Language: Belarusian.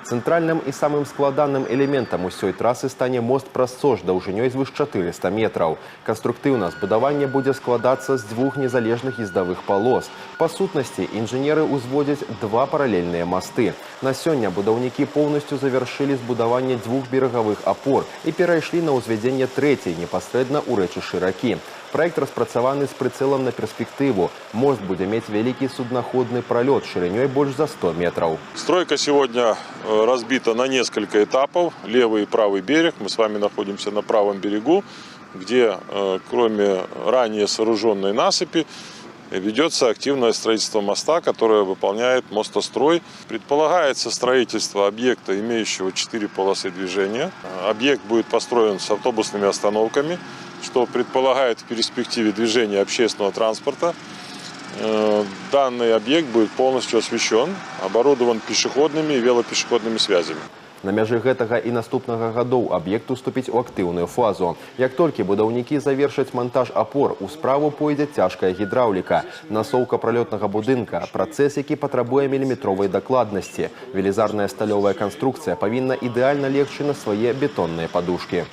Цэнтральным і самым складаным элементам усёй трасы стане мост праз Сож даўжынёй звыш 400 метраў. Канструктыўна збудаванне будзе складацца з дзвюх незалежных ездавых палос. Па сутнасці, інжынеры ўзводзяць два паралельныя масты. На сёння будаўнікі поўнасцю завяршылі збудаванне дзвюх берагавых апор і перайшлі на ўзвядзенне трэцяй непасрэдна ў рэчышчы ракі. Праект распрацаваны з прыцэлам на перспектыву. Мост будзе мець вялікі суднаходны пралёт шырынёй больш за 100 метраў. Стройка сегодня разбита на несколько этапов. Левый и правый берег. Мы с вами находимся на правом берегу, где, кроме ранее сооруженной насыпи, ведется активное строительство моста, которое выполняет Мостострой. Предполагается строительство объекта, имеющего 4 полосы движения. Объект будет построен с автобусными остановками, что предполагает в перспективе движение общественного транспорта. Данный объект будет полностью освещен, оборудован пешеходными и велопешеходными связями. На мяжы гэтага і наступнага гадоў аб'ект уступіць у актыўную фазу. Як толькі будаўнікі завершаць мантаж апор, у справу пойдзе цяжкая гідраўліка. Насоўка пралётнага будынка, працэс, які патрабуе міліметровай дакладнасці. Велізарная сталёвая канструкцыя павінна ідэальна легчы на свае бетонныя падушкі.